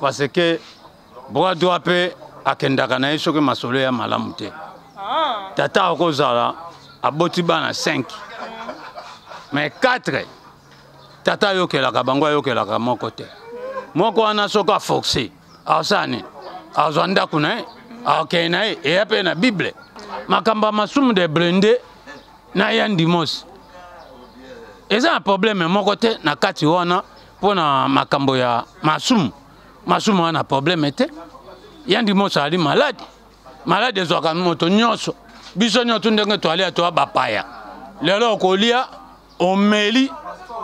Parce que bras droit mpe akendaka na ye soki masolo ya malamu te. Ah. Tata akozala aboti bana 5 mais 4 tata ayokelaka bango, ayokelaka moko te. Moko wana soki aforce asala nini? Azwa ndako na ye, akei na ye. Eya mpe na Bible makambo ya Masumu de Blende na ya Ndimos, eza na problème moko te na kati wana mpo na makambo ya Masumu. Masumu wana problème te. Ya Ndimos ali maladi, maladi ezwaka moto nyonso. Biso nyonso ndenge toalia, toa bapaya. Lelo okolia, omeli,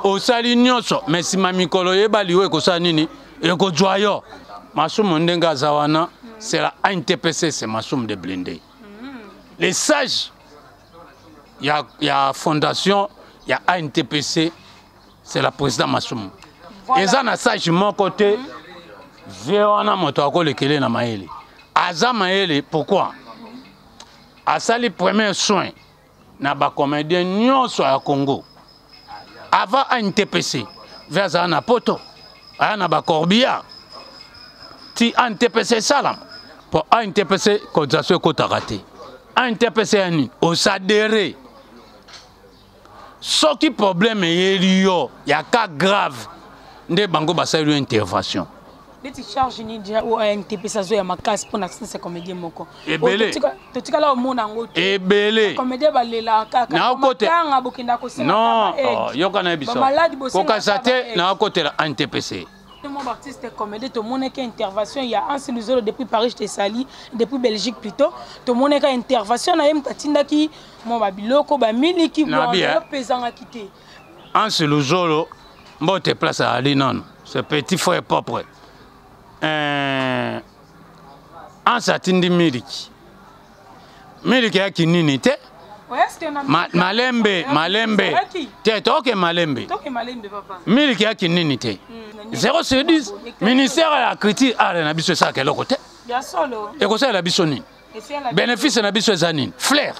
osali nyonso, me nsima mikolo oyeba liwa ekosala nini, ekozwa yo. Masumu ndenge aza wana, c'est la ANTPC, c'est Masumu de Blindé, les sages ya fondation ya ANTPC, c'est la président Masumu. Voilà. Eza na sage moko te vie wana moto akolekele na mayele. Aza mayele pourquoi? Asali premier soin na bacomédien nyonso ya Congo avant ANTPC. Ve azala na poto, aya na bacorbillard ti ANTPC esalama, mpo ANTPC cotisation ekotaka te. ANTPC ya nini? Osadere soki problème eyeli yo ya cas grave nde bango basali yo intervention. Neti charge nini déjà oyo ANTPC azo ya makasi mpona assistance ya comédien moko? Ebele. Totikala omona yango te. Ebele. Comédien balelaka kaka. Naokote bokenda kosenga. Non, oh, yoka na biso kokasa te, naokotela ANTPC. Moi, artiste comédien, tomonaki intervention ya Anse Luzolo depuis Paris, je te sali, depuis Belgique plutôt. Tomonaki intervention na ye, moto atindaki mwa babiloko, bamiliki pesangaki te. Anse Luzolo, mbote place azali nano, ce petit frère propre. Anse atindi miliki, miliki yaki nini te. Malembe malembe te, toke malembe. Miliki yaki nini te, 0 sur 10. Ministère ya culture art na biso esalaka eloko te. Ekosalela biso nini? Bénéfice na biso eza nini? Flair,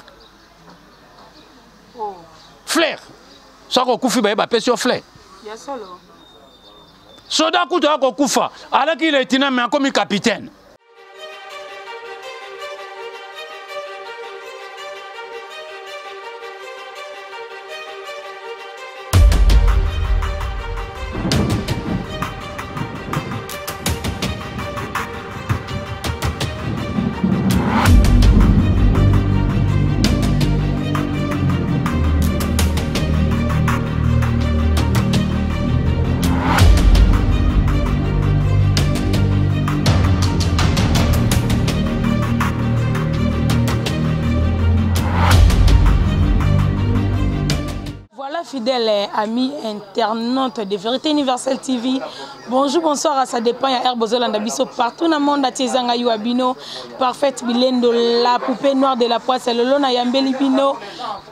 flair. Soki okufi, baye bapesi yo flair. Soda kutu akokufa, alaki lieutenant mais akomi capitaine. Voilà, fidèles amis internautes de Vérité Universelle TV. Bonjour, bonsoir, ça dépend ya heure bozolanda biso partout na monde entier. Zanga yo abino parfaite bilendo, la poupée noire de la poisse. Lelo na yambeli bino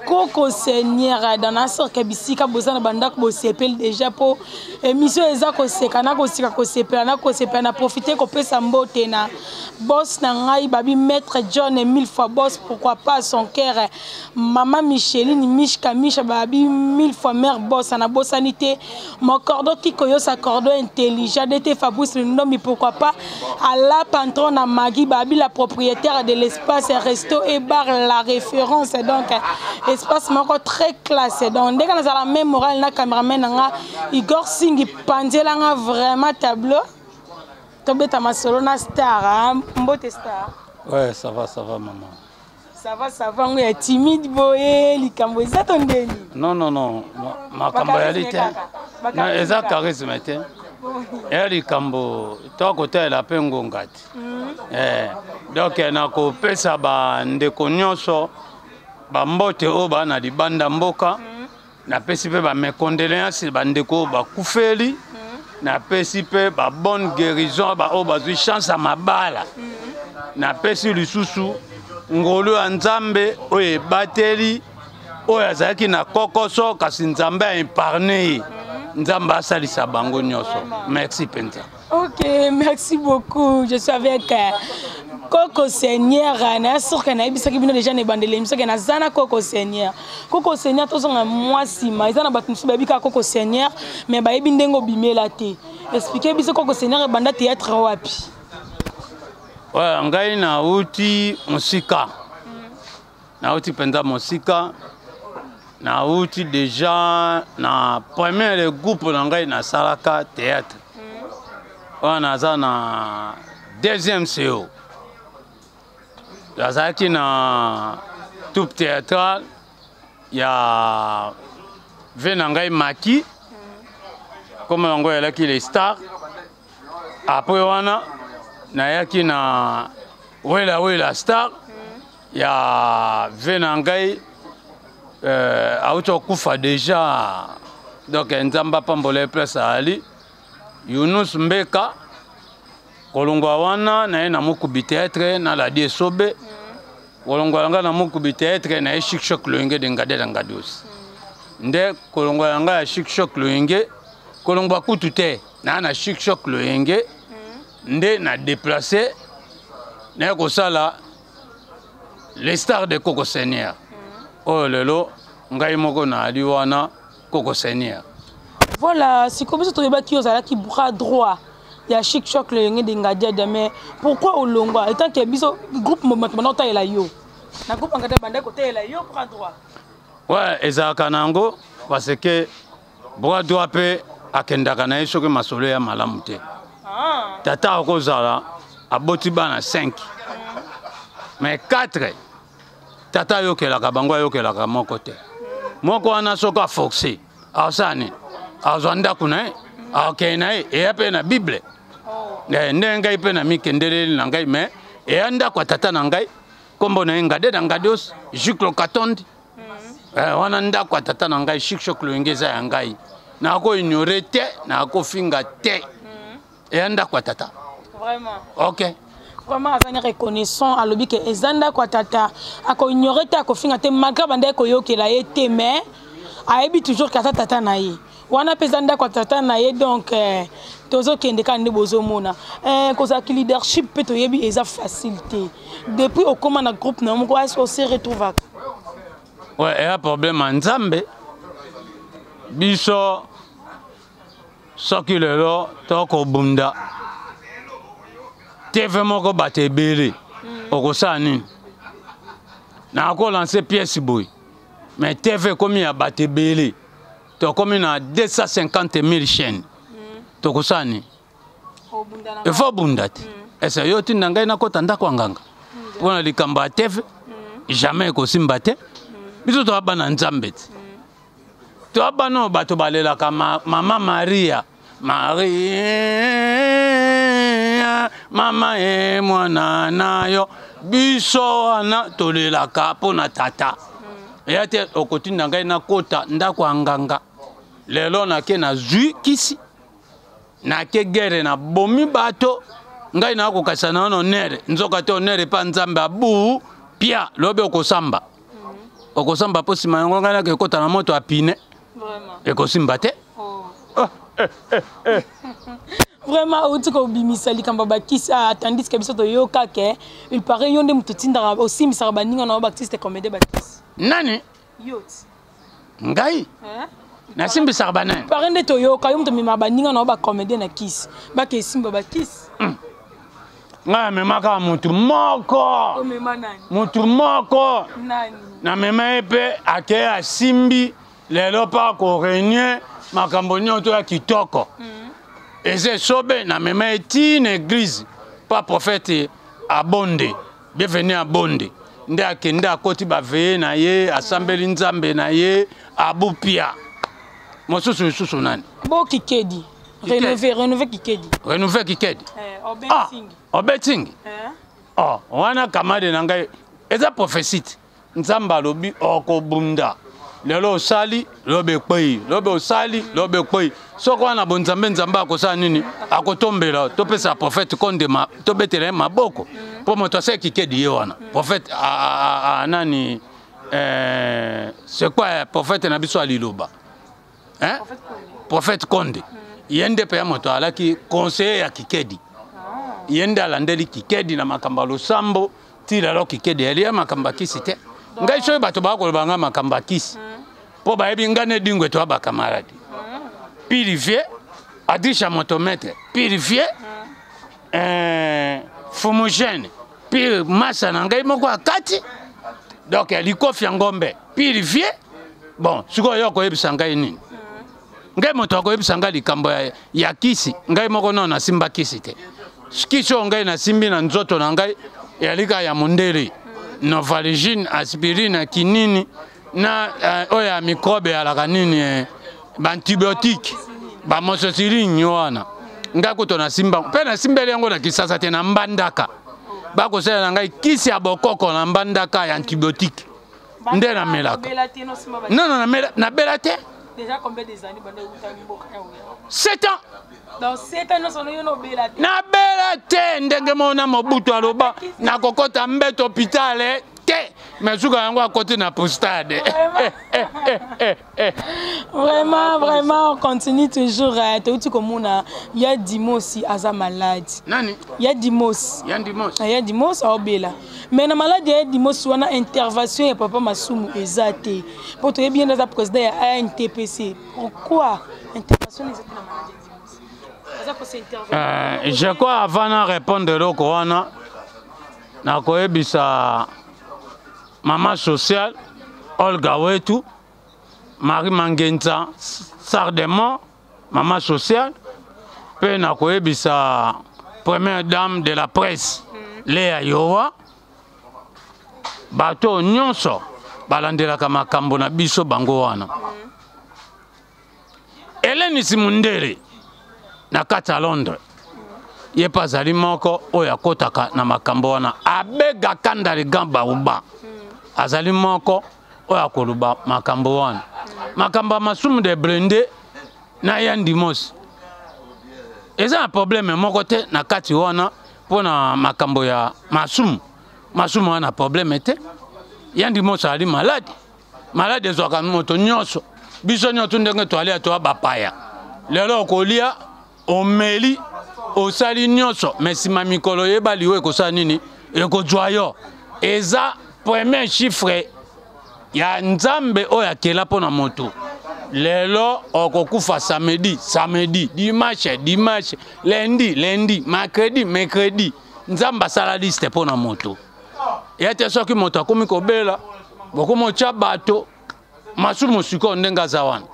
Koko Seigneur dans na sorte bisika bozana bandako, bosepeli déjà po émission eza koseka na kosika, kosepela na kosepela. Na profiter kopesa mbote na boss na ngai babi maître John, mille fois boss, pourquoi pas son cœur, mama Micheline Mishka Misha babi mille fois mère boss. Na bosani te mon cordon Kikoyosa, cordon intelligent DT Fabrice Ndomi, pourquoi pas à la patron na Maggie babi, la propriétaire de l'espace resto et bar La Référence, donc espace moko très classe. Donc ndenge nazala même moral na cameraman nanga Igor Singi panzelanga vraiment tableau, tobeta masolo na star, hein? Mbote star. Ouais, ça va, ça va maman. Ça va, ça va. Ngo ya timide boye, likambo eza to ndeni? Non, non, non, makambo yali te, eza charisme te, eya likambo tokotalela mpe ngonga te. Donc nakopesa bandeko nyonso bambote oyo baa na libanda mboka. Napesi mpe bamecondoléance bandeko oyo bakufeli. Napesi mpe babonne guérison baoyo bazwi chance ya mabala. Napesi lisusu ngolu ya Nzambe oyo ebateli oyo azalaki na kokoso, kasi Nzambe aépargne ye. Nzambe asalisa bango nyonso. Merci mpenza. Ok, merci beaucoup. Je suis avec euh, Koko Seigneur, na soki nayebisaki bino déjà na ebandeli émission ke naza na Koko Seigneur. Koko Seigneur, tozonga mwa nsima, eza na bato mosusu bayebi kaka Koko Seigneur, mais bayebi ndenge obimela te. Explique biso, Koko Seigneur ebanda théâtre wapi? Ouais, ngai nauti mosika, nauti mpenza mosika. Nauti déjà na première groupe na ngai nasalaka théâtre wana, naza na deuxième CO, nazalaki na troupe théâtrale ya ve na ngai Maki, kombo yango eyalaki Les Stars. Après wana nayaki na Wela Wela Star ya ve na ngai, auti kokufa déjà, donc Nzambe apambola ye place ali, Yunus Mbeka. Kolongwa wana naye na Mokubi Théâtre, naladi Esobe. Kolongwa na ngai na Mokubi Théâtre, naye Chic Choc Loyenge de Ngadela Ngados. Nde kolongwa na ngai ya Chic Choc Loyenge, kolongwa kutu te, naa na Chic Choc Loyenge nde na déplace, naye kosala Les Stars de Koko Seigneur, oyo lelo ngai moko naali wana Koko Seigneur. Voilà, sikoyo biso toyebaki ozalaki bras droit ya Chic Choc Loyenge de Ngadiadia, mais pourquoi olongwa, étant que biso groupe bato banda kotalela yo na groupe Ngadiadia, banda kotalela yo bras droit? Ouais, ezalaka na yango parce que bras droit mpe akendaka na ye soki masolo ya malamu te. Tata akozala aboti bana 5, mais 4 tata ayokelaka bango, ayokelaka moko te. Moko wana soki aforce, asala nini? Azwa ndako na ye, akende na ye. Eya mpe na Bible. Ndenge ngai mpe na mikendeleli na ngai, mais eya ndako ya tata na ngai, nkombo na ye Ngade na Ngadios Juklo Katondi. Wana ndako ya tata na ngai Chic Choc Loyenge, eza ya ngai, nakoignore te, nakofinga te, eya ndako ya tata. Vraiment. Ok. Vraiment, azali reconnaissant, alobi ke eza ndako ya tata, akoignore te, akofinga te, malgré bandaki koyokela ye te, mais ayebi toujours ke aza tata na ye wana mpe eza ndako ya tata na ye. Donc tozokende kaka nde bozomona, kozalaki leadership mpe toyebi eza facile te. Depuis okóma na groupe na yo moko, ose retrouvaka? Ouais, eya problème ya Nzambe. Biso soki lelo tokobunda TV moko, bato ebele, okosala nini? Nakolanse pièce boye, mais TV ekomi ya bato ebele, tokomi na 250 000 chaîne, tokosala nini? Il faut bunda te. Ese yo tinda ngai nakɔta ndako ya nganga mpona likambo ya TV? Jamais, ekosimba te. Biso toya bana Nzambe te, toya bana oyo bato balelaka mama Maria, Maria mama e mwana na yo. Biso wana tolelaka mpo na tata. Eya te okotinda ngai nakota ndako ya nganga. Lelo nake nazwi kisi, nake guerre, nabomi bato, ngai nakokasa na wana honneur, nzoka te honneur epa Nzambe. Abu pia lobi okosamba, okosamba mpo nsima yango ngai nake ekota na moto apine, ekosimba te. Oh. Vraiment, outi kobimisa likambo ya bakisi, tandis ke biso toyoka ke il paraît yo nde moto otindaka, osimbisaka baninga na yo baartiste comédien bakisi. Nani? Yo ti. Ngai nasimbisaka banani? Paraît nde toyoka yo moto omemaka baninga na yo bacomédien na kisi, bake esimba bakisi. Ngai amemaka motu moko. Omema nani? Motu moko. Nani? Namema ye mpe ake asimbi. Lelo mpa koréunir makambo nyonso ya kitoko eza Esobe. Namema ye ti na église pa prophète Abonde, Bienvenu Abonde, nde akende akoti baveye na ye, asambeli Nzambe na ye, abupia. Mosusu lisusu nani? Bo Kikedi, renove, renove Kikedi. Renove Kikedi. Eh, ah, Obetingi. Oh, wana kamade na ngai, eza prophétie te. Nzambe alobi okobunda lelo, osali lobi ekwei, lobi osali lobi ekwei. Soki wana bonzambe, Nzambe akosala nini? Akotombela. Topesa prophète Kondema, tobetela ye maboko mpo moto asali Kikedi ye wana. Prophète nani, c'est quoi, prophète na biso ya liloba, hein? Prophète Konde, ye nde mpe ya moto alaki conseiller ya Kikedi. Ye nde alandeli Kikedi na makambo ya losambo ti lelo. Kikedi alia makambo ya kisi te. Ngai soki bato bakoloba ngai makambo ya kisi, mpo bayebi ngai na Edingwe toya bacamarade purifie, adrisha motomètre purifie, fumogène pire, masa na ngai moko ya kati, donc likofi ya ngombe purifie. Bon, sikoyo yo okoyebisa ngai nini? Ngai moto akoyebisa ngai likambo ya kisi, ngai moko nano nasimba kisi te. Kisi oyo ngai nasimbi na nzoto na ngai eyali kaka ya mondele, novalgine, aspirine, kinini na oyo ya microbe eyalaka nini, baantibiotique, bamososiline wana. Ngai kuto nasimba mpe nasimbeli yango na Kisasa te, na Mbandaka. Bakosalela na ngai kisi ya bokoko na Mbandaka ya antibiotique nde namelaka. Non, nabela te. Déjà combien des années banda euta mboka ya oya? 7 ans. Dans 7 ans nyonso yo nobela te? Nabela te. Ndenge mona Mobutu aloba nakokɔta mbeto hôpital te, mais suka yango akoti na postade. Vraiment, vraiment, on continue toujours. Touti komona ya Dimosi aza malade. Nani? Ya Dimos. Ya Dimos. Ya Dimos aobela, mais na maladi ya Dimos wana, intervention ya papa Masumu eza te, mpo toyebi ye nde aza président ya ANTPC. Pourquoi intervention eza te na maladi ya Dimos? Aza kosintervenir. Je crois, avant na répondre eloko wana, nakoyebisa mama sociale Olga wetu, Marie Mangenza Sardemont, mama sociale, mpe nakoyebisa première dame de la presse, Lea Yowa, bato nyonso balandelaka makambo na biso bango wana. Hélène Mundere na kati ya Londres, ye mpe azali moko oyo akɔtaka na makambo wana. Abega Kandali Gambauba azali moko oyo akoloba makambo wana. Makambo ya Masumu de Blende na ya Ndimos eza na problème moko te na kati wana. Mpo na makambo ya Masumu, Masumu wana problème te. Ya Ndimos azali malade. Malade ezwaka moto nyonso, biso nyonso ndenge toalia, toya bapaya. Lelo okolia, omeli, osali nyonso, mais nsima mikolo oyeba liwa ekosala nini, ekozwa yo. Eza premier chiffre ya Nzambe oyo akela mpo na moto. Lelo okokufa samedi, samedi, dimanche, dimanche, lundi, lundi, mercredi, mercredi. Nzambe asala liste mpo na moto ya te. Soki moto akomi kobela, bokomi otya bato. Masumu sikoyo ndenge aza wana,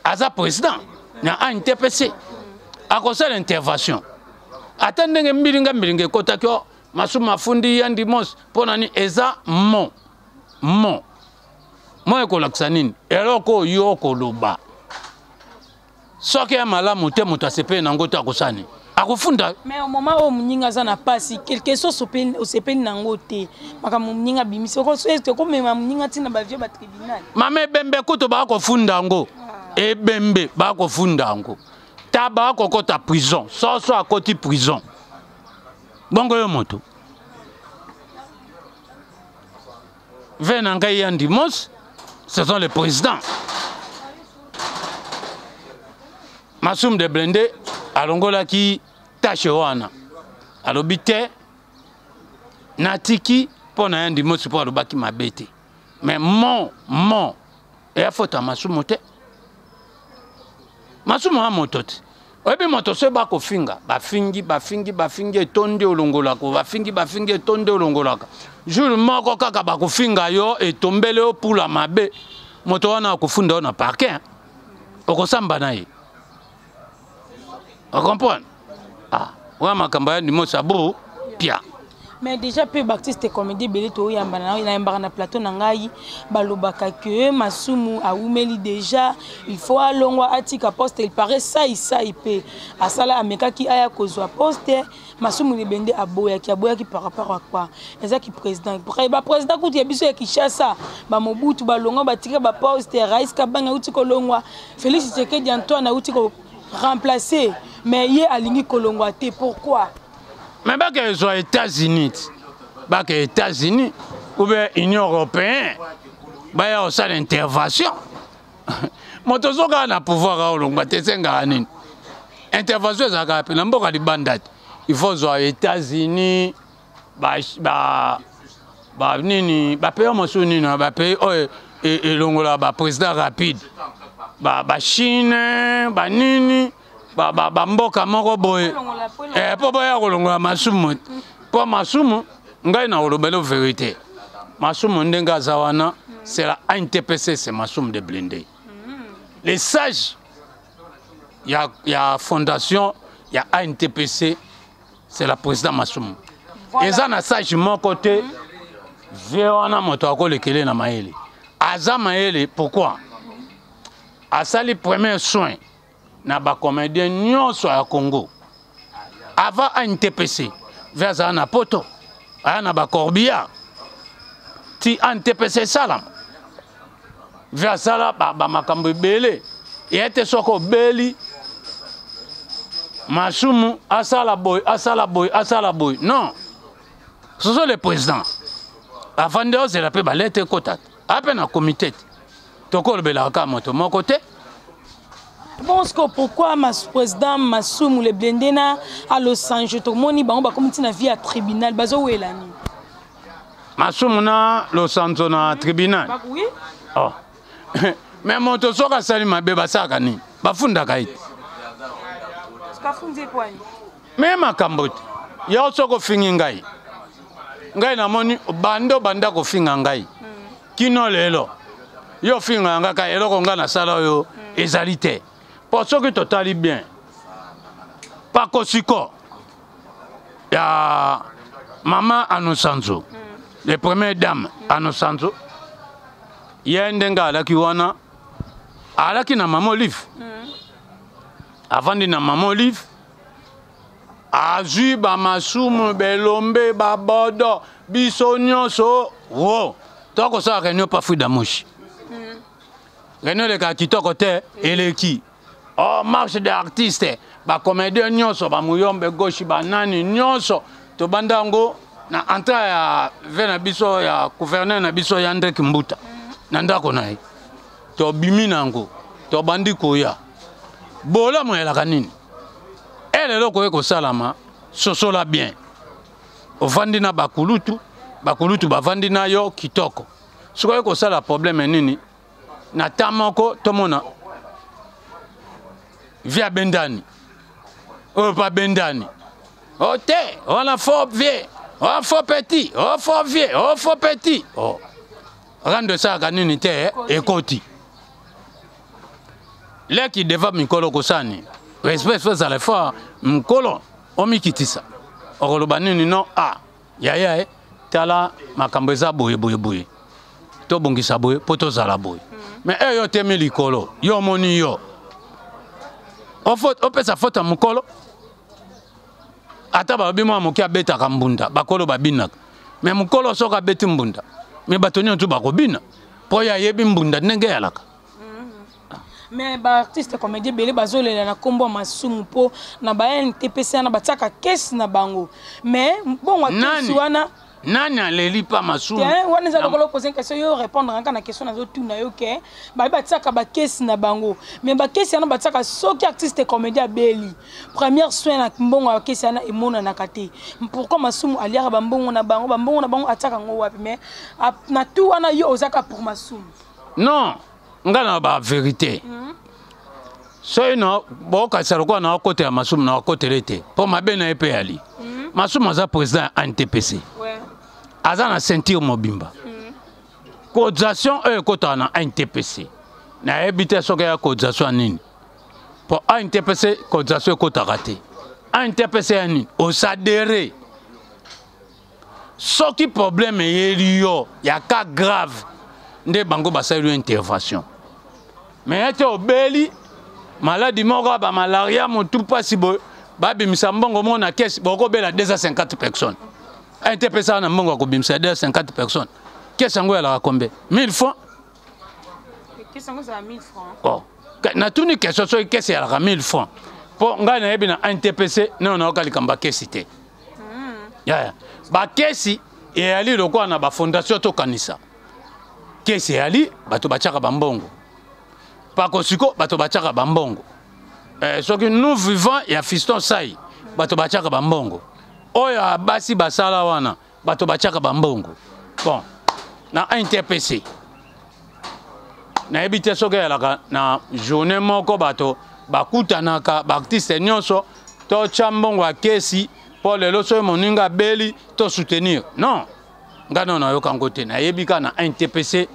aza président na ANTPC, akosala intervention ata ndenge mbilinga mbilinga ekotaki o Masumu afundi ya Ndimos mpo na nini? Eza mo ekolakisa nini? Eloko oyo okoloba, soki ya malamu te, moto asepeli nango te, akosala nini? Akofunda. Mais au moment oyo moninga aza na pasi, quelque chose osepeli nango te, makambo moninga abimisi, okomema moninga ntina bavie batribunal? Mama, ebembe kutu bakofunda yango. Ebembe bakofunda yango, ta bakokota prison, soso akoti prison. Bongo yo moto ve na ngai ya Ndimos, ce sont les présidents. Masumu de Blende alongolaki tashe wana, alobi te natiki mpo na ya Ndimosi, mpo alobaki mabe te. Mais mon eya faute ya Masumu te. Masumu ya moto te. Oyebi moto soki bakofinga, bafingi, bafingi, bafingi, etondi, olongolaka. Bafingi, bafingi, etondi, olongolaka. Jour moko kaka bakofinga yo, etombeli yo pula mabe, moto wana akofunda yo na parquet, okosamba na ye. Ocomprendre? Ah, wana makambo ya Ndimosi abu pia. Mais déjà mpe baartiste comédie ebele toyamba, nayambaka na plateau na ngai, balobaka ke Masumu awumeli déjà, il faut alongwa, atika poste. Il paraît Saisai mpe asala, amekaki aya kozwa poste, Masumu Libende aboyaki. Aboyaki par rapport à quoi? Ezaki président, baprésident kutu ya biso ya Kinshasa, bamobutu balongwa, batika baposte. Rais Kabanga auti kolongwa, Félix Tshisekedi Antoine auti koremplacer, mais ye alingi kolongwa te. Pourquoi? Mais bake ezwa États-Unis ti bake États-Unis ou bien Union européenne, baya kosala intervention. Moto ozokaka na pouvoir, aolongwa te, esengaka nini? Intervention ezalaka mpe na mboka libanda te. Il faut ozwa États-Unis, ba, ba, ba nini, bapays mosusu nini, bapays oyo elongola baprésident rapide, bachine, banini, bamboka moko boye, mpo boya kolongola Masumu. Mpo Masumu, ngai na kolobela vérité, Masumu ndenge aza wana, c'est la ANTPC, c'est Masumu de blindé, les sages ya fondation ya ANTPC, c'est la président Masumu. Voilà. Eza na sage moko te vie wana moto akolekele na mayele. Aza mayele, pourquoi asali premier soin na bacomédien nyonso ya Congo avant ANTPC? Ve azala na poto, aya na bacorbillard ti ANTPC esalama. Ve asala bamakambo ebele. Ye te, soki obeli, Masumu asala boye, asala boye, asala boye. Non, soso le président afandi, ozela mpe balete ekota te, ape na komite te, tokolobelaka kaka moto moko te. Bon, siko pourquoi mas président Masumu le blindé na a Los Angeles, tomoni bango bakomi ntina vie ya tribunal, bazowela nini? Masumu na Losanzo na tribunal? Oui. Oh. Mais moto soki asali mabe, basalaka nini? Bafundaka ye te. Bafundi kwani? Me makambo te. Yo soki ofingi ngai, ngai namoni bando banda kofinga ngai kino lelo, yo ofinga nga kaka eloko ngai nasala oyo ezali te. Mpo soki totali bien, pakosiko ya mama Anosanzo, le première dame Anosanzo, ye ndenge alaki wana, alaki na mama Olive, avandi na mama Olive, azwi bamasumu, belombe, babodo, biso nyonso wo tokosala réunion pa Frida Moshi. Réunion elekaka kitoko te, eleki oh, marche de artiste, bacomédien nyonso, bamuyombe gauche, banani nyonso, tobanda yango na entrée ya ve na biso ya gouverneur na biso ya Ndrek Mbuta na ndako na ye. Tobimi na yango, tobandi koya. Bolamu elaka nini? Elelo koye kosalama, sosola bien. Ovandi na bakulutu, bakulutu bavandi na yo kitoko. Soki oye kosala problème nini na ta moko, tomona vie abendani oyo mpe abendani o te wana, faux vie o, faux petit o, faux vie o, faux petit o, rando esalaka nini te, ekoti leki deva mikolo kosala nini? Respect fo ezala fort. Mokolo omikitisa, okoloba nini? No a yaya e, tala makambo eza boye boye boye, tobongisa boye mpo tozala boye. Mais eyo yo temi likolo, yo omoni yo opesa faute ya mokolo. Ata balobi mwa moke abetaka mbunda, bakolo babinaka. Mais mokolo soki abeti mbunda, mais bato nyonso bakobina, mpo ye ayebi mbunda ndenge eyalaka. Mais baartiste comédien ebele bazolela na nkombo ya Masumu, mpo na ba NTPC wana batiaka kese na bango, mais bongo kese wana Nani aleli pa Masumu? Wana eza lokola opose question, yo répondre kaka na question nazotuna yo. Ke baye batiaka bakesi na bango, mais bakesi wana batiaka soki artiste comédien abeli, première soin na mbongo ya kesi wana emonanaka te. Pourquoi Masumu aliaka bambongo na bango? Bambongo na bango atiaka yango wapi? Mais na tout wana, yo ozaka pour Masumu? Non, nga na bavérité. Soki na bokatisa lokola na okotela Masumu, na okotele te, mpo mabe na ye mpe yali. Masumu aza président ya NTPC, aza na ceinture mobimba. Cotisation oyo ekotaka na NTPC, nayebi te soki ya cotisation ya nini, mpo ANTPC cotisation ekotaka te. ANTPC ya nini? Osadere soki problème eyeli yo ya cas grave, nde bango basali yo intervention. Mais ete obeli maladi moko ya bamalaria, motu mpasi boye, babimisa mbongo moko na kese, bokobela 250 personnes. NTPC na mbongo ya kobimisa 250 personnes, kese yango eyalaka combien? 1000 francs? Oh. Natuni question, soki kese eyalaka 1000 francs, mpo ngai nayebi na NTPC nano nayoka likambo ya kesi te. Yaya, bakesi eyali lokola na bafondation, tokanisa kesi eyali bato batiaka bambongo pakosiko, bato batiaka bambongo. Soki nous vivant ya Fiston Sai. Bato batiaka bambongo. Oyo ya basi basala wana, bato batiaka bambongo. Bon, na NTPC nayebi te soki eyalaka na journée moko bato bakutanaka, baartiste nyonso, totya mbongo ya kesi mpo lelo soki moninga abeli to soutenir. Non, ngai nano nayoka yango te. Nayebi kaka na NTPC,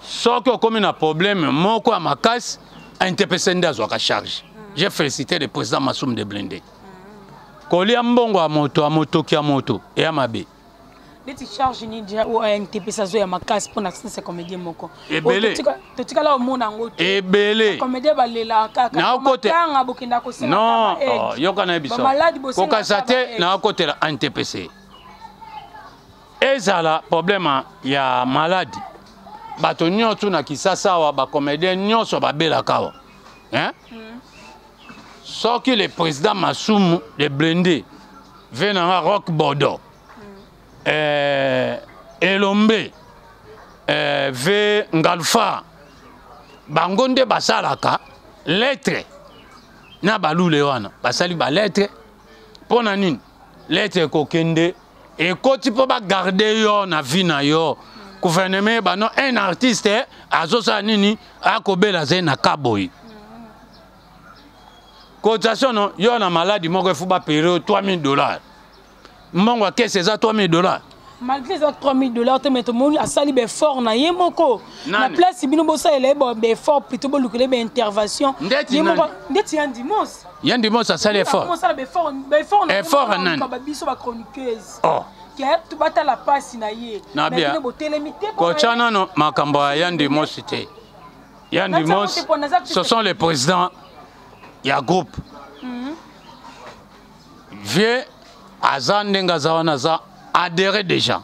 soki okomi na problème moko ya makasi, NTPC nde azwaka charge. J'ai félicité le président Masumu de Blindé. Kolia mbongo ya moto, ya motoki ya moto, eya mabe. Neti charge nini déjà oyo ANTPC azoya makasi mpona artiste comédien moko? Ebele. Totikala omona yango te. Ebele. Comédien balelaka kaka. Naokote- Matanga bokenda kosenga. Non, oh, yoka na biso. Bamaladi bosenga. Kokasa te, naokotela ANTPC. Ezala problème ya maladi, bato nyonso na Kisasa awa, bacomédien nyonso babelaka awa, hein? Soki le président Masumu le Blindé ve nanga Rock Bordeaux, Elombe, ve Ngalfa, bango nde basalaka lettre na balule wana. Basali balettre mpo na nini? Lettre ekokende, ekoti mpo bagarde yo na vie na yo. Gouvernement bano, un artiste azosala nini, akobela, azali na ka boye, cotisation no yo na maladi moko efu bapere yo 3000 $. Mbongo ya kese eza 3000 $. Malgré eza 3000 $ te, mais tomoni asali baeffort na ye moko na Nani? place bino bosalela ye baeffort, plutôt bolukela ye baintervention. Ndeti Ye moko. nani? Ndeti ya Ndimos. Ye Ndimos asali effort. Osala baeffort, baeffort na ye Effort moko. ya nani? Babiso bachroniqueuse Oh. ke batala mpasi na ye. Na Mais bien. bino botelemi te mpo na Kotya ye. nano makambo ya Yandimos te. Yandimos, ce sont les présidents ya groupe. Vieux aza ndenge aza wana, aza adhéré déjà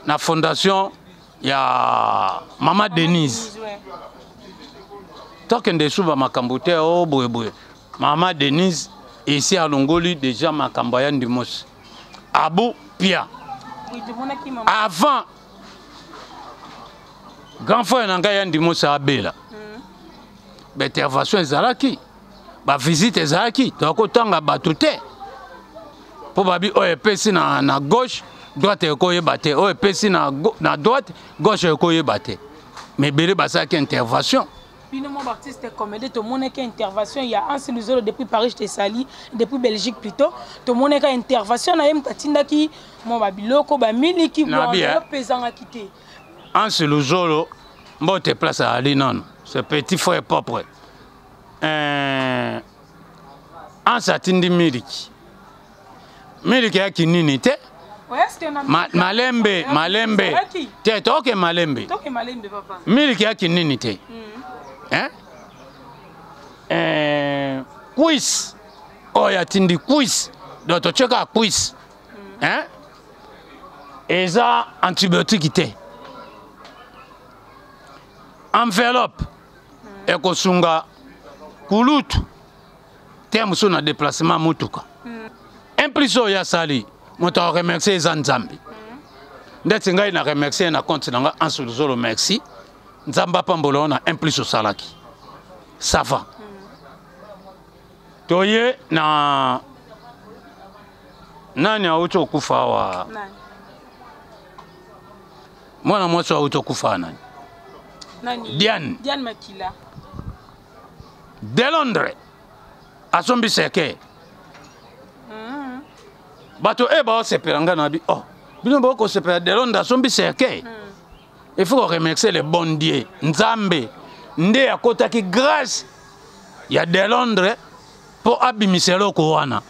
na fondation ya Mama Denise. Tokende esuba makambo te o boyeboye. Mama Denise esi alongoli déjà makambo ya Ndimos abu pia. Oui, tomonaki mama. Avant grand frère na ngai ya Ndimosi abela, baintervention ezalaki, bavisite ezalaki. Tokotanga bato te mpo babi oyo epesi na gauche, droite ekoyeba te, oyo epesi na droite, gauche ekoyeba te. Mais ebele basalaki intervention. Bino mo baartiste comédien, tomonaki intervention ya Anse Luzolo depuis Paris, te sali depuis Belgique plutôt. Tomonaki intervention na ye, moto atindaki mwa babiloko, bamiliki. Na bien. Opezangaki te. Anse Luzolo, mbote place azali nano, ce petit frère propre. Anse atindi miliki, miliki yaki nini te. Malembe, malembe te, toke malembe. Toke malembe, papa. Miliki yaki nini te, hein? Cuisse oyo atindi, cuisse, donc totie kaka cuisse, hein? Eza antibiotique te. Enveloppe ekosunga kulutu te mosusu na déplacement motuka. Implice oyo asali, moto aremercie eza Nzambe. Ndeti ngai na remercie na compte na ngai, Anse Luzolo, merci, Nzambe apambola yo na implice osalaki. Ça va, toye na nani auti okufa awa? Nani? Mwana mwasi auti okufa nani? Nani? Diane. Diane Makila. De Londres asombi seke. Bato e baosepela, ngai na bi oh, bino bokosepela, de Londres asombi cercueil. Il faut remercier le bon Dieu. Nzambe nde akotaki grâce ya de Londres mpo abimisa eloko wana.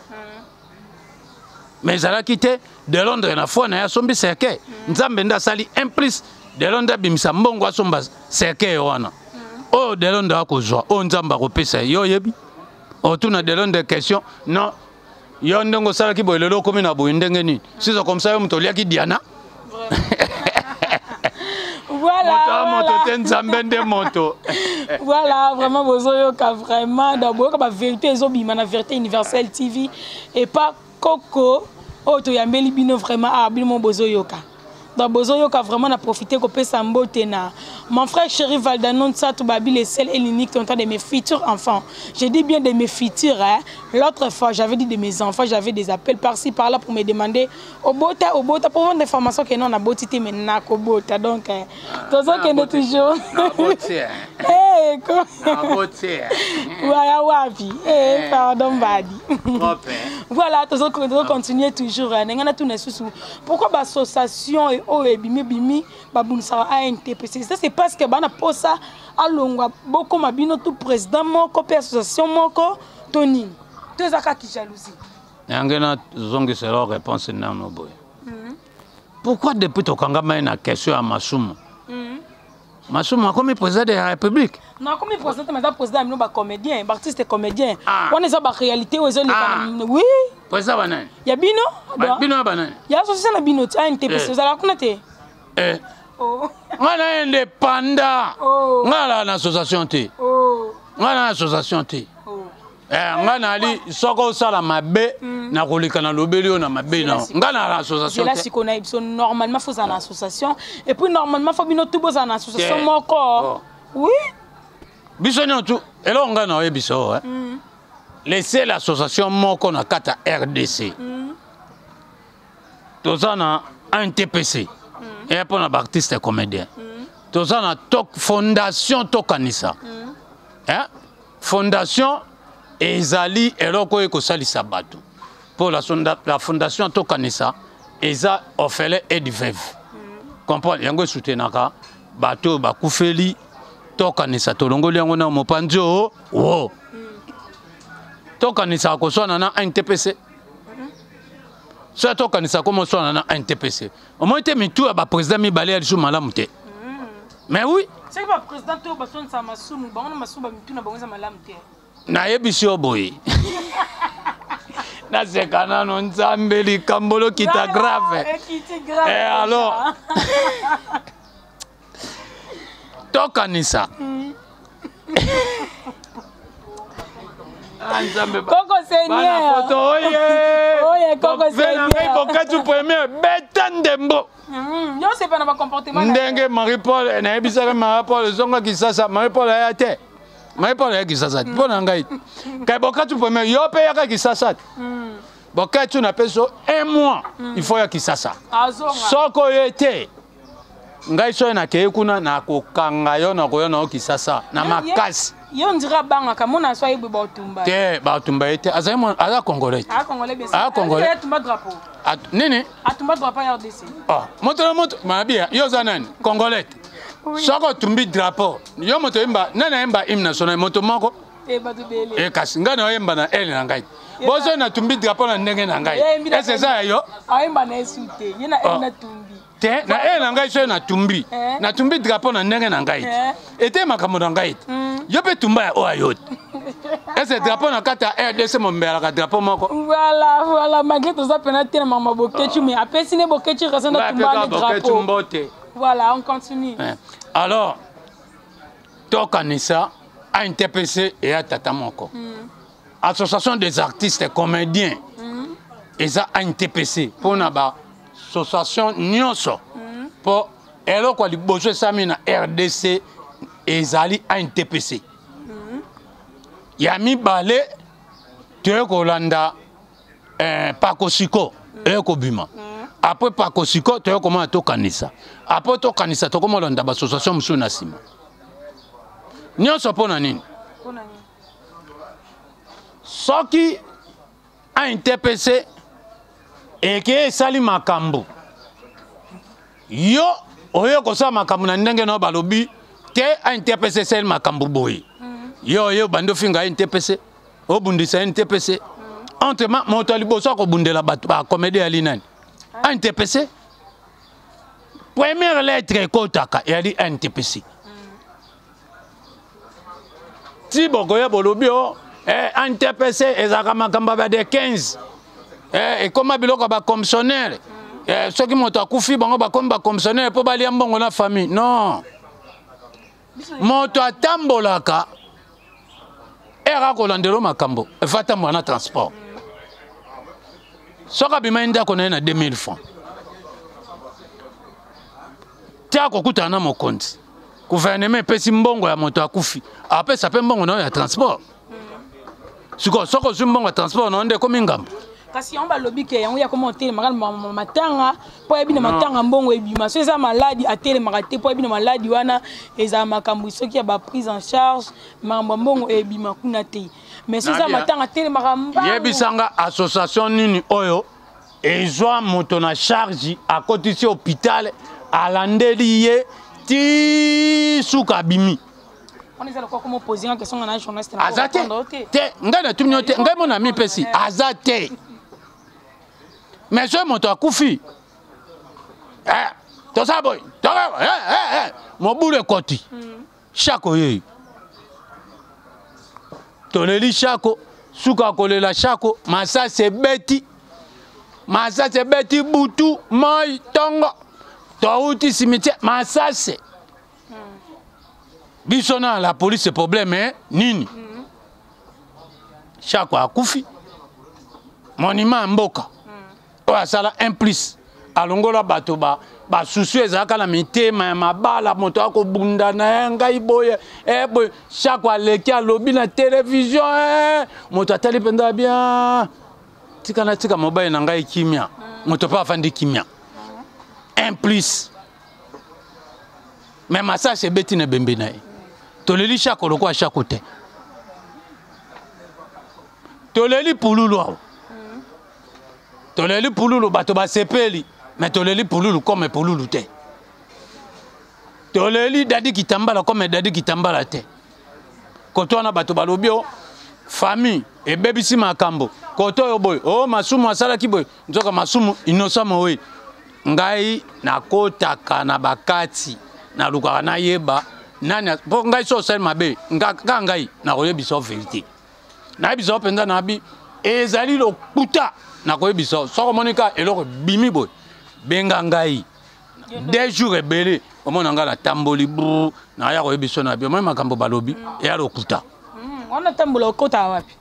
Mais ezalaki te de Londres na foi na ye asombi cercueil. Nzambe nde asali un plus, de Londres abimisa mbongo asomba cercueil wana. Oyo de Londres akozwa, oyo Nzambe akopesa ye, yo oyebi. Otuna de Londres question? Non, yo ndenge osalaki boye, lelo okomi na boye ndenge nini? Sizo comme ça, yo moto oliaki Diana. Voilà. Moto a moto te, Nzambe nde moto. Voilà, vraiment bozoyoka, vraiment donc boyoka bavérité ezobima na Vérité Universelle TV et pas koko oyo toyambeli bino. Vraiment, ah, bino mo bozoyoka. Donc bozoyoka vraiment na profiter kopesa mbote na mon frère chéri Valdano Nsatou Babi, le seul et l'unique tonton de mes futurs enfants. Je dis bien de mes futurs, hein. L'autre fois j'avais dit de mes enfants, j'avais des appels par-ci par-là pour me demander obota obota pour vendre des formations que non na boti te mais na kobota. Donc tozokende toujours. Na boti, hein. Eh, ko Na boti, hein. Waya wapi? Eh, pardon Badi. Propre, hein. Voilà, tozo continuer toujours. Ndenge na tuna susu. Pourquoi ba association et oyo ebimi bimi babundisaka ANTPC? Ça c'est parce que bana posa alongwa bokoma bino tout président moko pe association moko to nini? To ezaka ki jalousie. Yange na zongisela réponse nano boye. Pourquoi depuis tokangama ye na question ya Masumu? Masumu akomi président de la République. Non, akomi président te, mais aza président ya bino ba comédien, ba artiste comédien. Ah. Wana eza ba réalité oyo ezoleka Ah. na oui. Président banani? Ya bino? Ba bino ya banani? Ya association na bino ti ANTPC, Eh. ozalaka kuna te? Eh. Oh. Nga na indépendant. Oh. Nga na na association te. Oh. Nga na association te. Oh. Eh, nga nali soko osala mabe na koleka na lobeli oyo na mabe na nga na na association Zela te. sikoyo na biso normalement faut ozala na association et puis normalement faut bino tout bozala na association Te. moko. Oh. Oui. Biso nyonso tu eloko nga na oyebisa oyo, eh. Laissez l'association moko na kati ya RDC. Toza na NTPC. Eya mpona ba artiste comédien. Toza na fondation Tokanisa. Hein? Fondation ezali eloko oyo ekosalisa bato. Mpo la fondation Tokanisa eza orphelin et de veuve. Comprendre? Yango esoutenaka bato oyo bakufeli Tokanisa, tolongoli yango na mopanzi oyo, wo. Tokanisa koswana na NTPC. Soki tokanisa komoswana na NTPC. Omoni te mitu ya ba président mibale ya lisusu malamu te. Mais oui. Soki ba président to baswanisa masumu, bango na masumu ba mitu na bango eza malamu te. Nayebisi yo boye. Naseka nano Nzambe likambo lokita Voilà, grave. ekiti grave Eh, déjà. alors. Tokanisa. Ah, Nzambe ba- Koko Seigneur. Bana poto, oye. Oye, Koko Bo- vena Seigneur. ngai bokati premier, beta ndembo. Yo sepa na ba comportement na yo. Ndenge Marie-Paul, nayebisaka Marie-Paul, zonga Kisasa, Marie-Paul aya te. Marie-Paul aya Kisasa, mpo na ngai. Kai bokati premier, yo pe yaka Kisasa. Bokati na peso un mois, il faut ya Kisasa. Azonga. Soko ye te. Ngai soki nakei kuna, nakokanga yo, nakoya na yo Kisasa, na makasi. Ye on dirait abangaka, mona so ayebwe baotumba. Te, baotumba ye te. Azali mwana, aza congolais te. Aza congolais, bien sûr. Aza congolais. Atumba drapeau. At-, nini? Atumba drapeau ya RDC. Ah, moto na moto, mabia, yo oza nani? Congolais te. Oui. Soko otumbi drapeau, yo moto oyemba, nani ayemba hymne national, moto moko? Eh, bato ebele. Eh, kasi ngai na oyemba na ele na ngai. Bozo na tumbi drapeau na ndenge na ngai. Ye ayembi na Ese eza ya yo? Ayemba na ye su te. Ye na Oh. ele na tumbi. Te, na ele na ngai soki natumbi. Eh. Natumbi drapeau na ndenge na ngai te. Eh. Ete makambo na ngai te. Yo mpe tumba ya oyo ya yo te. Ese drapeau na kati ya RDC mombelaka drapeau moko. Voilà, voilà, malgré toza pena te na mama Boketshu, mais apesi ne Boketshu raison na Ngai tumba apeka ne Boketshu drapeau. mbote. Voilà, on continue. Eh. Alors, tokanisa ANTPC eya tata moko. Association des artistes comédiens. Eza ANTPC mpona ba association nyonso. Po eloko ya liboso esami na RDC ezali ANTPC. Ya mibale toye kolanda, Pakosiko eye kobima. Après Pakosiko toye komona tokanisa. Après tokanisa tokomolanda ba association mosusu na nsima. Nyonso mpona nini? Mpona nini? Soki ANTPC eke esali makambo, yo oye kosala makambo na ndenge na yo, balobi te ANTPC esali makambo boye. Yo oye obandi ofinga ANTPC, obundisa ANTPC. Entre ma, moto ya liboso akobundela bato ba comédie ali nani? ANTPC. Première lettre ekotaka eyali ANTPC. Ti bokoya bolobi o, ANTPC ezalaka makambo ya ba de 15. Ekoma biloko ya ba commissionnaire. Soki moto akufi bango bakomi ba commissionnaire mpo balia mbongo na famille. Non. Moto atambolaka ere akolandela makambo, efa atambola na transport. Soki abimai ndako na ye na 2000 francs. Ti akokutana na mokonzi, gouvernement epesi mbongo ya moto akufi, apesa mpe mbongo na yo ya transport. Sikoyo soki ozwi mbongo ya transport na yo nde ekomi ngambo. Kasi yango balobi ke yango ya koma otelemaka na matanga mpo ayebi na matanga mbongo ebima. So eza maladi, atelemaka te mpo ayebi na maladi wana ezala makambo soki ya baprise en charge, makambo ya mbongo ebima kuna te. Mais so eza matanga, atelemaka mbangu. Yebisanga association nini oyo ezwa moto na charge, akotisi hôpital, alandeli ye ti suka abimi? Aza te te. Ngai natuni yo te, ngai mona mipesi aza te. Mais soki moto akufi, eh, tosala boye, eh, eh, eh, mobulu ekoti. Shako yeyi, toleli Shako, suka kolela Shako, masasi ebeti, masasi ebeti butu moi ntongo, touti cimetière, masasi. Biso na la police, problème eh? Nini? Shako akufi, monument ya mboka oyo asala un plus, alongola bato ba basusu ezalaka na mitema ya mabala, moto akobunda na ye ngai boye e boye. Shako aleki, alobi na televizio e, moto atali mpenza bien, tika na tika mobali na ngai kimia. Moto mpe afandi kimia, un plus. Mais masasi ebeti na ebembe na ye, toleli Shako lokola Shako te. Toleli Pululu awa, toleli Pululu, bato basepeli, mais toleli Pululu comme Pululu te. Toleli Dadi Kitambala comme Dadi Kitambala te. Koto wana bato balobi o famille ebebisi makambo, koto oyo boye, o masumu asalaki boye, nzoka masumu innocent. Mowe ngai nakotaka na bakati, nalukaka nayeba nani, mpo ngai so osali mabe kaka ngai nakoyebisa yo vérité, nayebisa yo mpenza nabi ezali lokuta. Nakoyebisa yo, soki omoni kaka eloko ebimi boye, benga ngai. 2 jours ebele, omona ngai natamboli bru, naya koyebisa yo na bi omoni makambo balobi eya lokuta. Wana tambola, okotaka wapi?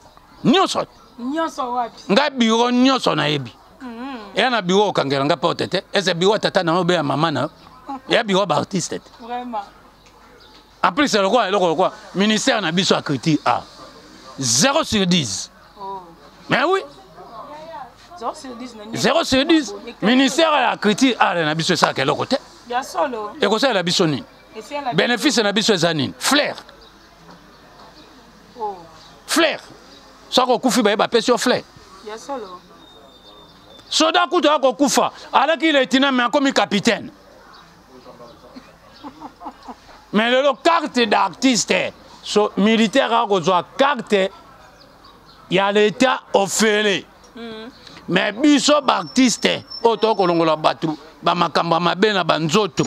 Nyonso. Nyonso wapi? Ngai biro nyonso nayebi. Eya na biro okangela nga porte te, eza biro ya tata na yo be ya mama na yo, eya biro ya baartiste te. Vraiment. En plus lokola eloko lokola ministère na biso ya culture a 0 sur 10. Oh. Mais oui, 0 sur 10 na nini? 0 sur 10. Ministère ya culture art na biso esalaka eloko te. Ya solo. Ekosalela biso nini? Esala. Bénéfice na biso eza nini? Fleur. Oh. Fleur, soki okufi, baye bapesi yo fleur. Ya solo. Soda kutu akokufa, alaki lieutenant mais akomi capitaine. Mais lelo carte d'artiste, so militaire akozwa carte ya leta ofele. Mais biso baartiste oyo tokolongola bato bamakambo ya mabe na banzoto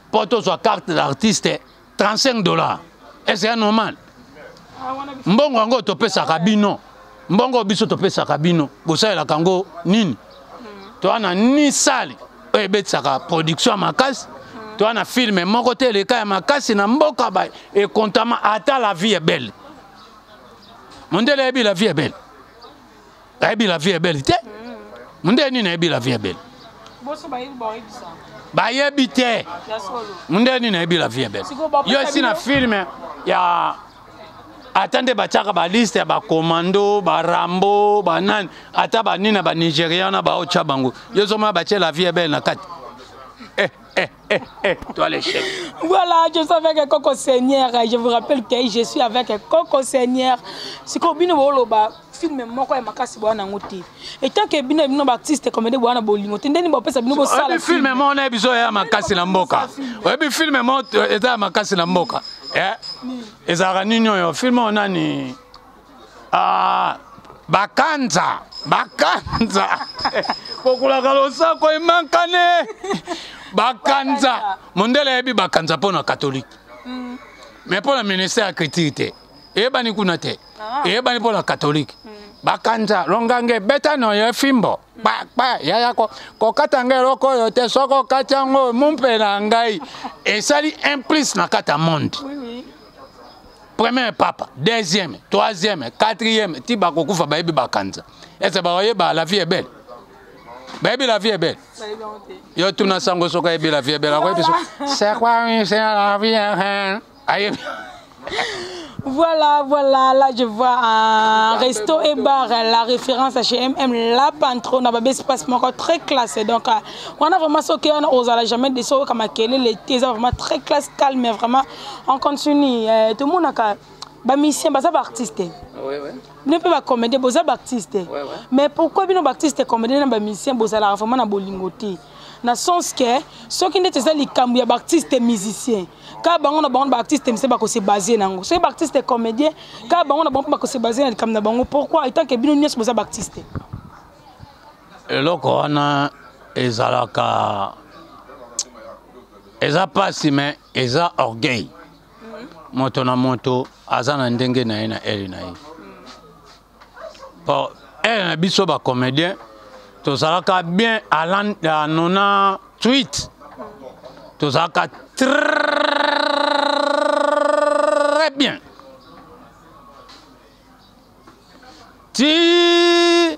mpo tozwa carte d'artiste, 35 $, est ce normal? Ah, wana Mbongo yango topesaka bino, mbongo biso topesaka bino, bosalelaka yango nini? Toa na ni sale oyo ebetisaka production ya makasi, toa na film moko te eleka ya makasi na mboka ba ekontama, ata La vie est belle. Mondele ayebi La vie est belle? Ayebi La vie est belle te. Mondele nini ayebi La vie est belle? Boso bayebi, bayebisa. Bayebi te. Ya solo. Mondele nini ayebi La vie est belle? Sikoyo bapesa Yo esi na bino- film ya ata nde batiaka baliste ya bacommando, barambo, banani, ata banini na banigérien wana baotya bango, yo ozomona batie La vie est belle na kati? Eh, eh, eh, eh, toi l'échec. Voilà, je suis avec Coco Seigneur. Je vous rappelle que je suis avec Coco Seigneur. Siko bino boloba film moko ya makasi bwana yango te. Et tant que bino bino ba artiste comédien bwana bolingo te, ndeni bopesa bino bosala. Oyebi film moko na biso ya makasi na mboka? Oyebi film moko eza ya makasi na mboka? Eh? Ezalaka nini oyo film oyo nani? Ah, Bakanza, Bakanza kokulaka losako emankane Bakanza. Mondele ayebi Bakanza mpo na catholique, mais mpo na ministère ya culture te, eyebani kuna te. Eyebani mpo na catholique. Bakanza longange beta no yo fimbo kpakpa yaya kokata ngai eloko oyo te, soki okati yango mumpe na ngai esali un plus na kati ya monde. Premier papa, deuxième, troisième, quatrième, ti bakokufa bayebi Bakanza. Ese bakoyeba La vie est belle? Bayebi la vie est belle. Yo tuna sango soki ayebi la vie est belle, akoyebi so. C'est quoi c'est la vie hein? Ayebi. Voilà, voilà, là je vois un resto et bar, la référence à chez MM, la patronne, un espace moko très classe. Donc, on a vraiment ce qu'on a jamais de ce comme l'été, vraiment très classe, calme, mais vraiment, on continue. Tout le monde a ba musicien, ba artiste. Oui, oui. Bino mpe bacomédien, boza baartiste. Ouais, ouais. Mais pourquoi bino baartiste comédien na bamusicien bozalaka vraiment na bolingo te? Na sens que soki ndeti eza likambo ya baartiste musicien, kaka bango na bango baartiste musicien bakose base nango. Soki baartiste comédien, kaka bango na bango mpe bakose base na likambo na bango. Pourquoi etant que bino nyonso boza baartiste? Eloko wana ezalaka eza pasi, mais eza orgueil. Moto na moto aza na ndenge na ye na ele na ye. Bon, ele na biso ba comédien tozalaka bien à l'an à 98, tozalaka très bien. Ti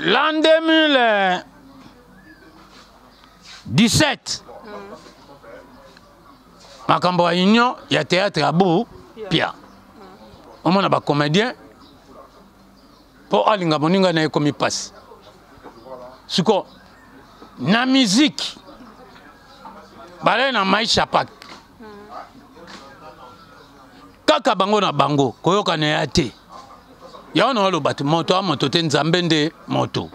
l'an 2017, makambo ya union ya théâtre ya bu pia, omona ba comédien mpo alinga moninga na ye ekomi mpasi. Siko na musique balai na maisha pak kaka bango na bango koyokana ya te. Yango na oloba te moto a moto te, nzambe nde moto.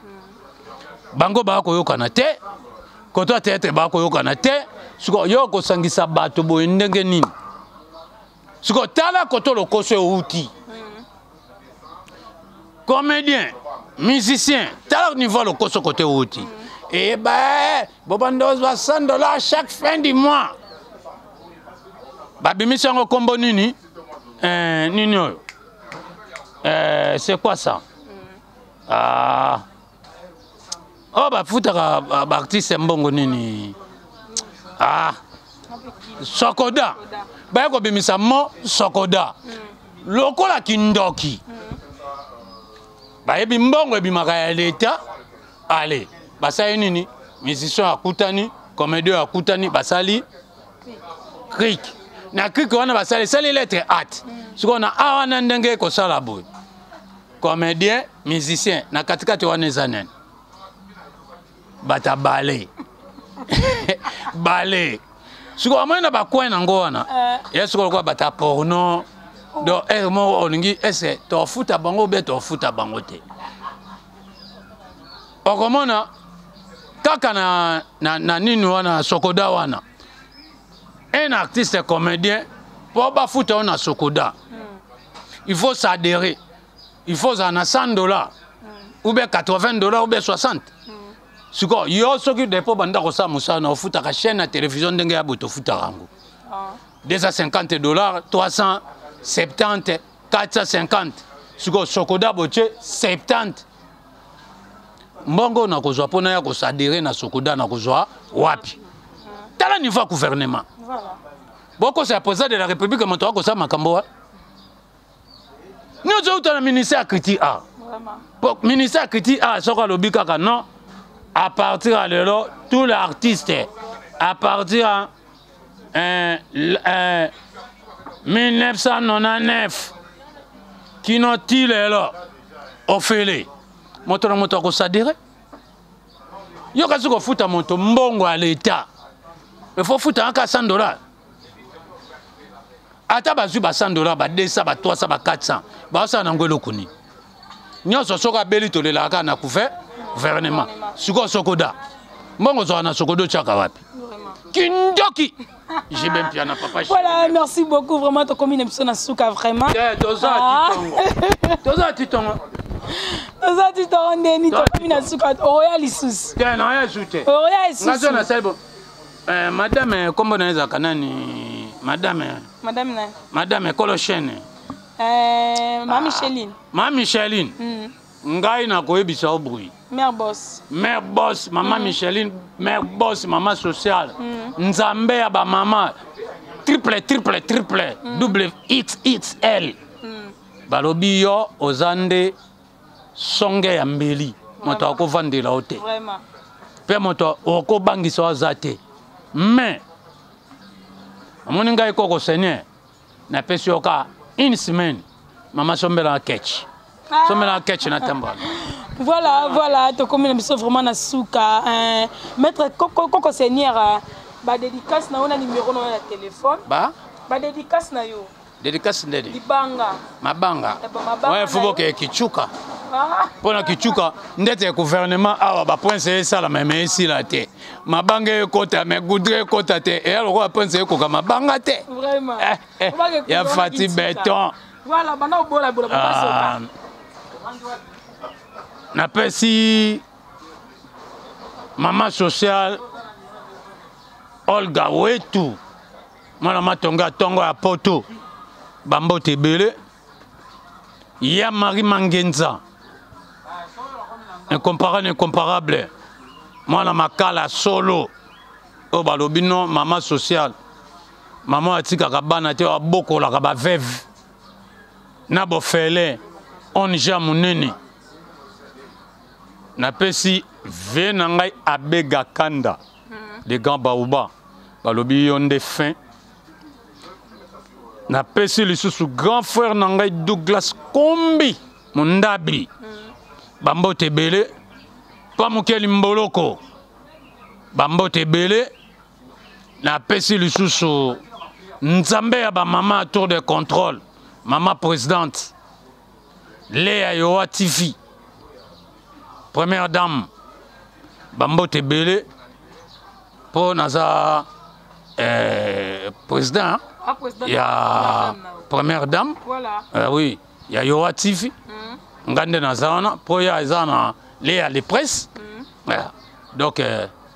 Bango baya koyokana te, koto ya théâtre baya koyokana te. Siko yo kosangisa bato boye ndenge nini? Siko tala koto lokoso euti comédien, musicien, tala niveau lokoso kote euti. Eh ben, bobanda ozwa 100 $ chaque fin du mois. Babimisi yango kombo nini? Nini oyo? C'est quoi ça? Ah. Oh, bafutaka baartiste mbongo nini? Ah. Sokoda. Baya kobimisa mo Sokoda. Lokola kindoki. Bayebi mbongo ebimaka ya l'État. Allez, basali nini? Musicien akutani, comédien akutani, basali clique. Na clique wana basali sali lettre at. Sikoyo na a wana ndenge ekosala boye. Comédien, musicien, na katikati wana eza nini? Bata bale. Bale. Sikoyo amoni na bacoin nango wana. Ya sikoyo lokola bata porno. Donc, moko olingi ese tofuta bango be tofuta bango te. Okomona kaka na nini wana Sokoda wana. Un artiste comédien po bafuta yo na Sokoda. Il faut s'adhérer. Il faut en 100 $ ou bien 80 $ ou bien 60. Siko yo soki depo banda kosala mosala na ofutaka chaîne ya télévision ndenge ya boye tofutaka yango. 250 $, 370, 450. Siko Sokoda botie 70. Mbongo na kozwa mpona ya kosadere na Sokoda na kozwa wapi? Tala niveau ya gouvernement. Bokosa ya président de la République moto akosala makambo wa nyonso euta na ministère ya culture art. Bon, ministère ya culture art soki alobi kaka non, à partir ya lelo tous les artistes à partir ya 1999 kino ti lelo ofele moto na moto akosadere. Yo kasi kofuta moto mbongo ya l'État, il faut futa kaka 100 $. Ata bazwi ba 100 $, ba 200, ba 300, ba 400, bazosala nango eloko nini? Nyonso soki abeli tolelaka kaka na gouvernement. Sikoyo Sokoda mbongo ozwaka na Sokoda otiaka wapi? Kindoki JB Mpiana papa. Voilà, merci beaucoup vraiment, tokomi na biso na suka vraiment. Toza titongo, toza titongo. Toza titongo ndeni tokomi na suka, oya lisusu. Te, na oya su te. Oya lisusu. Nga nasali bo madame, kombo na ezalaka nani madame? Madame na Madame ekolo chaîne. Ma Micheline. Ma Micheline. Ngai nakoyebisa yo bruit. Mère boss. Mère boss, mama Micheline, mère boss, mama sociale. Nzambe ya bamama triple triple triple double XXL. Balobi yo oza nde songe ya mbeli. Moto akovandela yo te, mpe moto okobangisa yo aza te. Mais omoni ngai koko seigneur, napesi yo ka une semaine, mama, sombela na ketch, sombela na ketch na tambola. Voilà, tokomi na biso vraiment na suka. Maître Koko Seigneur, badédicace na yo na numéro na yo ya téléphone. Ba Badédicace na yo. Dédicace ndeni? Libanga. Mabanga. Mabanga. Ouais, fo boke kichuka mpo na kichuka ndeti ya gouvernement awa, baprince esalama me esila te, mabanga ekota me goudron ekota te, eya lokola prince ekoka mabanga te. Vraiment. Eh, eh, ya fati beton. Voilà, banda obolabola. Ah, napesi mama sociale Olga Wetu, mwana matonga ya ntongo ya poto, bambote ebele ya Marie Mangenza, incomparable, incomparable, mwana makala solo oyo balobi no mama sociale, mama atikaka bana te, abokolaka baveuve na bofele, ONG ya monene. Napesi ve na ngai Abega Kanda de Grand Baoba, balobi yo nde fin. Napesi lisusu grand frère na ngai Douglas Kombi Mondabi, bambote ebele. Pamokeli Mboloko, bambote ebele. Napesi lisusu nzambe ya bamama tour de contrôle, mama présidente Léa Yoa TV, première dame, bambote ebele, mpo naza président. Ah, président. Ya première dame. Voilà. Oui, ya Yoa TV. Nga nde naza wana mpo ya eza na Léa de presse. Yeah. Donc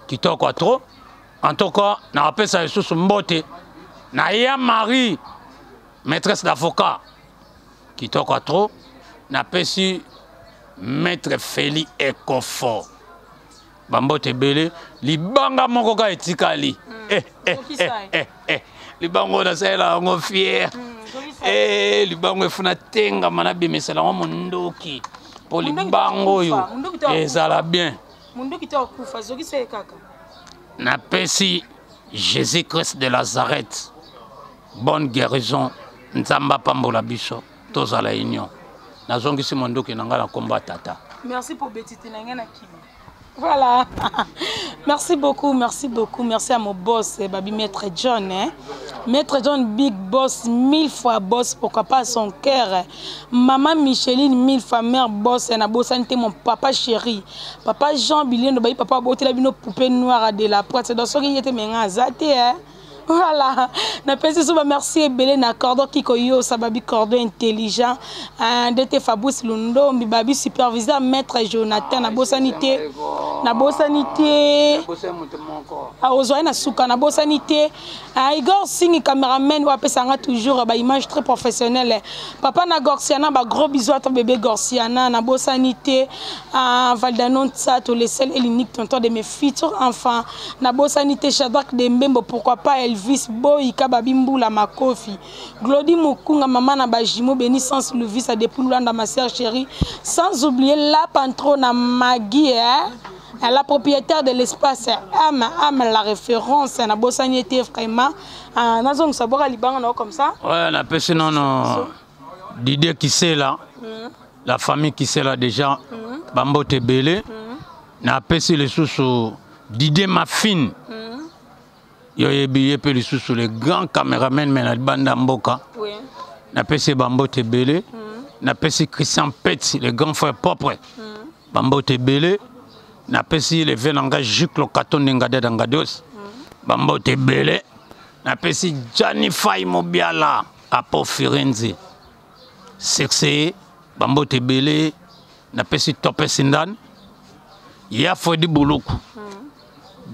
kitoko trop. En tout cas, nakapesa lisusu mbote na ya Marie, maîtresse d'avocat, kitoko trop. Napesi maître Feli Ekofo bambote ebele. Libanga moko kaka etikali. Eh, eh, eh, eh, eh. Libanga oyo nasalela yango fier. Eh, libanga efuna tengama, nabimisela yango mondoki mpo libanga oyo ezala bien. Munduki te akufa, zokisa ye kaka. Napesi Jésus Christ de Nazareth bonne guérison. Nzambe apambola biso, tozala union. Nazongisi mondoki na ngai na nkombo ya tata. Merci pour betite na ngai na kima. Voilà. Merci beaucoup, merci beaucoup. Merci à mon boss, Babi Maître John. Hein. Maître John, big boss, mille fois boss, pourquoi pas son cœur. Maman Micheline, mille fois mère boss, na bossante, mon papa chéri. Papa Jean Biliendo, babi papa botela bino poupée noire de la pointe. Dans ce qui était menga zate, hein. Voilà, napesi so bamerci ebele na cordon kikoyosa, babi cordon intelligent, ndete Fabrice Lundombi, babi superviseur maître Jonathan. Nabosani te, nabosani te, ozwai na suka, nabosani te Igor Singi, cameraman oyo apesanga toujours baimage très professionnelle. Papa na Gorsiana, bagros bisous ata bébé Gorsiana. Nabosani te Valdano Nsato, le seul et l'unique tonton de mes futurs enfants. Nabosani te Shadrack Dembembo, pourquoi pas Elvis Boyika, babi Mbula Makofi, Glodi Mukunga, mama na bajimo Beni Sans Luvisa depuis Lulanda, ma sœur chérie. Sans oublier la patrona Maggie, hein? La propriétaire de l'espace âme âme, la référence. Nabosani ete vraiment nazongisa boka libanga na comme ça. Ouais, napesi nono Didier Kisela, la famille Kisela déjà, bambote ebele. Napesi lisusu Didier Mafine, yo yebi ye mpe lisusu, le grand caméraman me na libanda mboka. Napesi ye bambote ebele. Napesi Christian Peti, le grand frère propre, bambote ebele. Napesi le vieux na ngai Jucle Katonde Ngadeda Ngados, bambote ebele. Napesi Jani Fai Mobiala Apo Firenze succès, bambote ebele. Napesi Tope Sindan ya Fredi Buluku,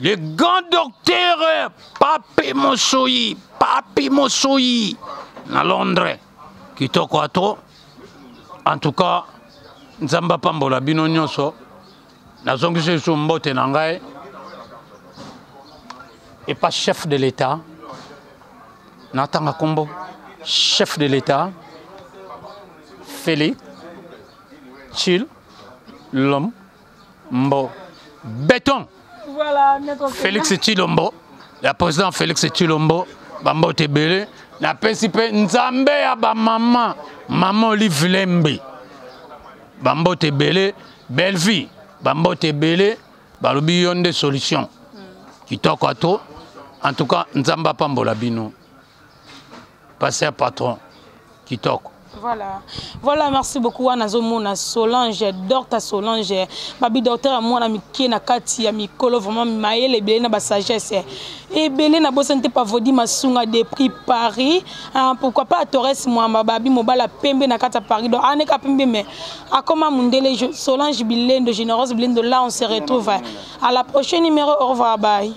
le grand docteur Papi Mosoyi, Papi Mosoyi na Londres, kitoko ato. En tout cas, Nzambe apambola bino nyonso. Nazongisi lisusu mbote na ngai epa chef de l'État, natanga nkombo chef de l'État Félix Tshilombo. Mbo Béton. Voilà, maître Félix Tshilombo, ya président Félix Tshilombo, bambote ebele. Napesi mpe Nzambe ya bamama, mama Olive Lembe, bambote ebele. Bellevue, bambote ebele. Balobi yo nde solution. Kitoko ato. En tout cas, Nzambe apambola bino. Pasteur patron, kitoko. Voilà. Voilà, merci beaucoup. Wana zomona Solange, Docteur Solange. Babi docteur mwana mike na kati ya mikolo vraiment mayele ebele na ba sagesse. Ebele na bosante pavodi masunga depuis Paris. Ah, pourquoi pas Torres Mwamba babi mobala pembe na kati ya Paris. Donc aneka pembe mais akoma mundele Solange Bilendo, Généreuse Bilendo là on se retrouve à la prochaine numéro. Au revoir, bye.